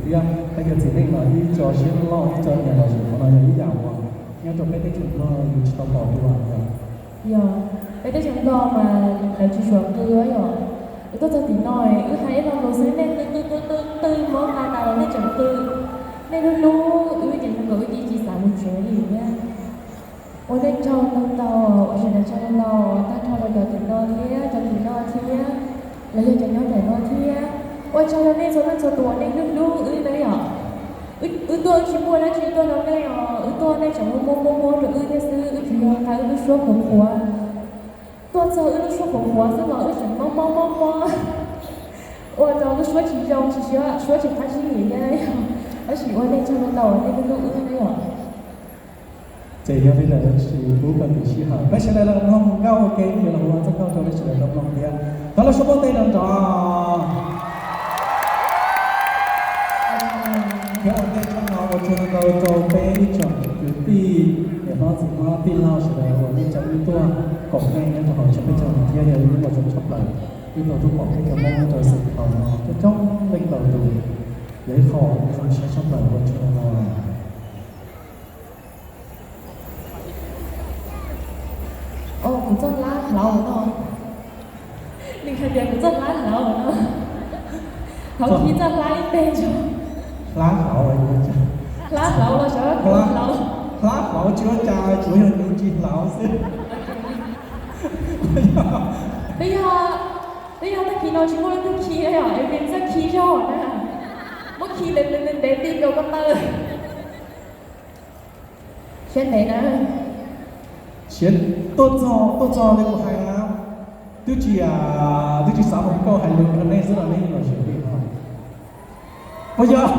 Thiab peb cov txiv neej los ib co siab loj, ib co nyiam lom zem, qhov no yog ib yam uas nyob rau peb teb chaws Nplog yus tsis tau pom dua yom. Yog, peb teb chaws Nplog mas lawv tsis suav qw yom. Wb tuaj txog tim no, wb hais ib lo lus xwb nej qw qw qw qw qw mob qa tas los nej tseem qw. Nej hlub hlub wb ces zoo nkaus wb cia li xav mus tsev li thiab. Ua nej tsaug ntau ntau, ua sawv daws tsaug ntau ntau, tag nrho rau cov tim no thiab cov tim no thiab, los yog cov nyob ntawm no thiab. Ua tsaug rau nej txhua leej txhua tus uas nej hlub hlub wb na yom. Wb tuaj wb tsis muaj dab tsi tuaj rau nej os, wb tuaj nej tseem muab muab muab muab rau wb thiab xwb, wb tsis yog qa wb lub suab qhuav qhuav. Tuaj txog wb lub suab qhuav qhuav xwb los wb tseem mob mob mob mob, ua rau lub suab tsis zoo, tsis siab, suab tsis qab zib li thiab yom. Tab sis ua nej tsaug ntau ntau uas nej hlub hlub wb na yom. Ces yog li ntawd tsis pub kom kev sij hawm, peb sawv daws los mloog nkauj ua ke, wb yuav los ua txoj nkauj rau peb sawv daws tau mloog thiab. Thov lub suab npuaj tes nrov nrov. Thiab ua ntej tshaj no ua tsaug ntau rau peb ib tsoom kwv tij, niam hlob txiv hlob tij laug sawv daws uas nej coj wb tuaj koom nej nyob rau hauv tsheb peb caug no thiab yog wb ua zoo tshaj plaws, wb tau tuaj pom peb cov Hmoob nyob rau xeev Phas no coob coob leej ntau tus, yog ib qho uas zoo siab tshaj plaws, ua tsaug ntau. Kuv txoj hlab hlauv no. Nws hais tias kuv txoj hlab hlauv no. Thov khi txoj hlab ib teg tso. Hlab hlauv, hlab hlauv los xyov hlab hlauv. Hlab hlauv tsis ua cas, tsuas yog nws tsis hlauv xwb. Twb yog, twb yog tag kis no tsis muaj leej twg khi li os, es nws txawj khi zog na. Muab khi ntev ntev ntev ti nkaus ko taw. Siab ntev na. Siab, tuaj txog, tuaj txog li kuv hais na, twb tsis, twb tsis xav mus koj hais lus rau nej xwb los nej los zem li no. Puas yog?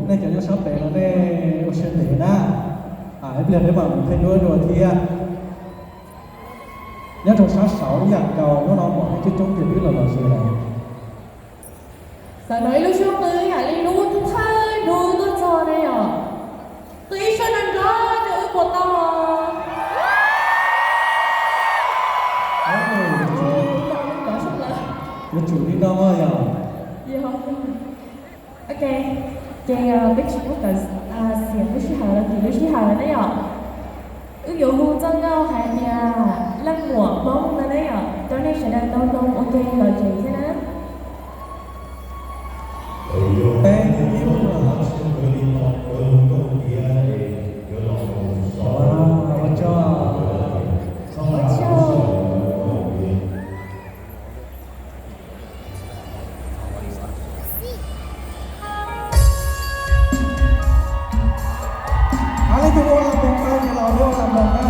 Nej cov nyob sab pem los nej ua siab ntev na. Ib pliag peb mam mus thaij duab dua thiab. Nyob rau sab saud ib yam nkaus, hnub no pom nej coob coob ces twb los los zem lawm. Xav hnov ib lub suab qw ib yam li lub thawj hnub tuaj txog ne yom. Qw ib suab nrov nrov rau wb puas tau? Yuav tsum li no yog. Ok, ces peb tsis pub kom xiam lub sij hawm los tim lub sij hawm na yom. Wb yuav hu txoj nkauj hais tias leej muam Hmoob no na yom, rau nej sawv daws tau mloog ua ke lom zem thiab na. Peb ib hnub no ho tsis ua li no, ua zoo nkauj tiag es yuav los ua tsaug. Ua tsaug. Hab leej twg ua las moos tau ces los ua las moos na.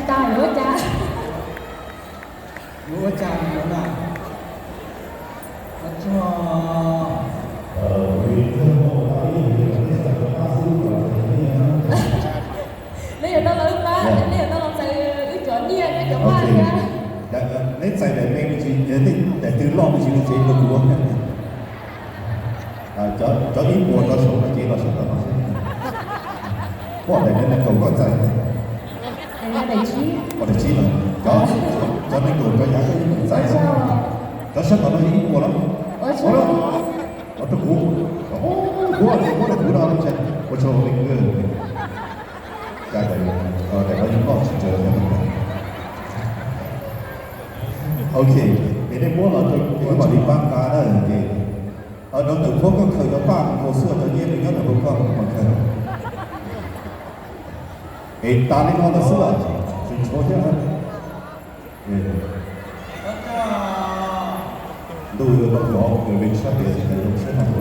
Tag yuav ua cas? Yuav ua cas yuav na? Ua tsaug. Neb yuav tau los wb pab, neb yuav tau los txais wb cov nyiaj, neb cov paj thiab. Neb txais daim me me tsis, daim twg loj me tsis li ces rau kuv. Cov ib puas rau saum no ces los sab tod no. Pom daim no nees nkaum koj txais. Pom daim tsib no, cov nees nkaum rau yav koj yeej txais. Cov sab tod no yog ib puas los. Ua rau kuv, kuv, kuv rau kuv no, ua tsaug. Daim no yeej loj tsis tsawg. Ok, es nej muab los rau kuv mam li pab nqa na. Ces rau ntawm Phuab koj khaws cov paj nkaus xwb, cov nyiaj nws nyob ntawm koj khaws. Es tas li no ntawd xwb lawm, tsis tshuav thiab. Ntuj, tau kov kws vij sab tes tsis zoo siab no.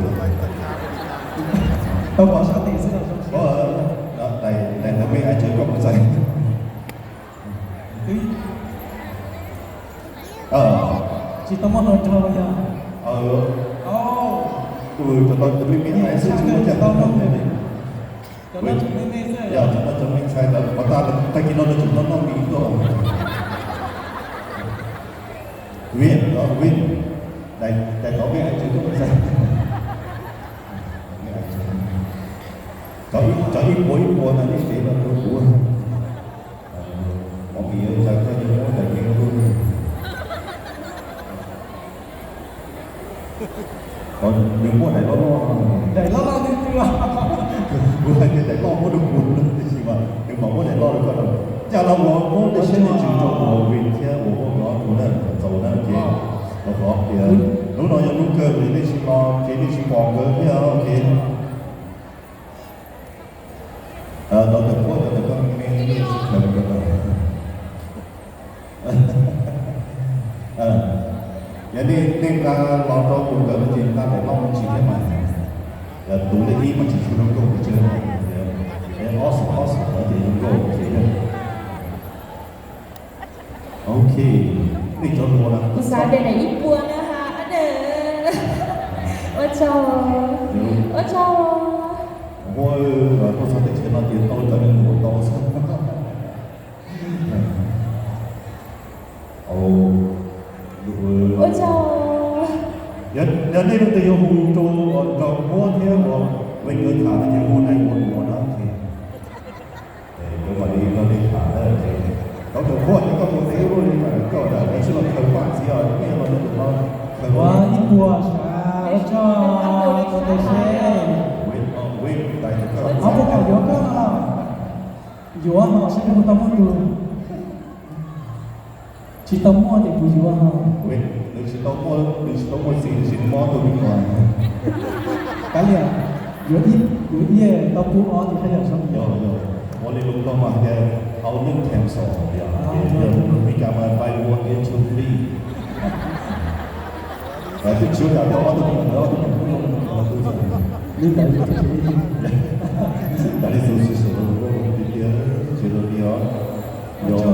Tau kov sab tes xwb los zoo siab. Daim ntawd me ai tsawv koj mus txais. Tsis tau muaj hluas nraug yog. Tus tau me me xwb tsis muaj caj tau. Yog cov no cov me ntxhais lawv pov tag tag kis no lawv tsum tau noj mis tuaj. Vij, Vij, daim tod me ai tsawv koj mus txais. Cov ib puas ib puas ntawd nej cev los rau kuv. Mov mis ua cas koj yuav muab daim me loj loj? Nws muab daim loj loj, daim loj loj, kuv hais tias daim loj muab rau kuv, tiam sis mas nws mam muab daim loj rau koj. Cas los uas muab tej siab tej ntsws rau uas Vij thiab uas muaj nkawd ob tug na, txaus na ces los qhov tias hnub no yog hnub kawg li, nej tsis los ces nej tsis pom nkawd thiab ces. Los ntawm Phuab cov ntawm koj me me, nej tsis khaws rau. Yog nej nqa los rau tus ntawd no ces nqa daim loj mus tsis thiab mas, tus lej ib mas tsis tshua zoo nkauj pes tsawg, ob xwm ob xwm no ces zoo nkauj ces. Ok, nej cov hluas na. Kuv xav tias daim ib puas na ha. Ua tsaug, ua tsaug. Muab tuaj txog teb chaws no ces tau cov neeg hluas tau xwb. Ua tsaug. Yog nej leej twg yuav hu rau nraug Huab thiab uas Vij nkawd tham no ces hu daim uas hluas no ces. Kuv mam li nrog nej tham na. Rau tus Huab ces koj tus teb ua li cas koj ua cas koj tsis los khaws paj ntxiv os, nej los rau tus no khaws ua ib puas sav, ua tsaug, ua tsaug seb. Ob puas kom yuav koj no los yuav ho seb puas tau muaj tus. Tsis tau muaj ces kuv yuav ho. Nws tsis tau muaj, nws tsis tau muaj txiv, nws tsis mob tus me nyuam. Kav liam, yuav ib, yuav ib tau pub ob ces haj yam zoo. Yog, yog, ua li lus Nplog mas tias au neej them so, yog, yog Meskas mas buy one get two free. Twb tsis ua cas, tau ob tug me nyuam, ob tug me nyuam kuj zoo, li ntawd. Kav liam, tus tsis sawv los tiag tiag, tsis zoo li os. Yog.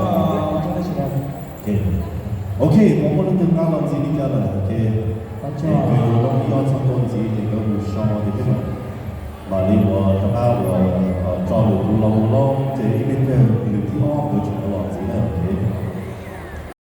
Ok, puas muaj leej twg nqa los ntxiv li cas lawm? Ok, ces nkawd lub ib ob txhiab tuaj ntxiv ces nkawd mus so ces peb mam li ua rov qab ua tso lwm tus los mus lawm ces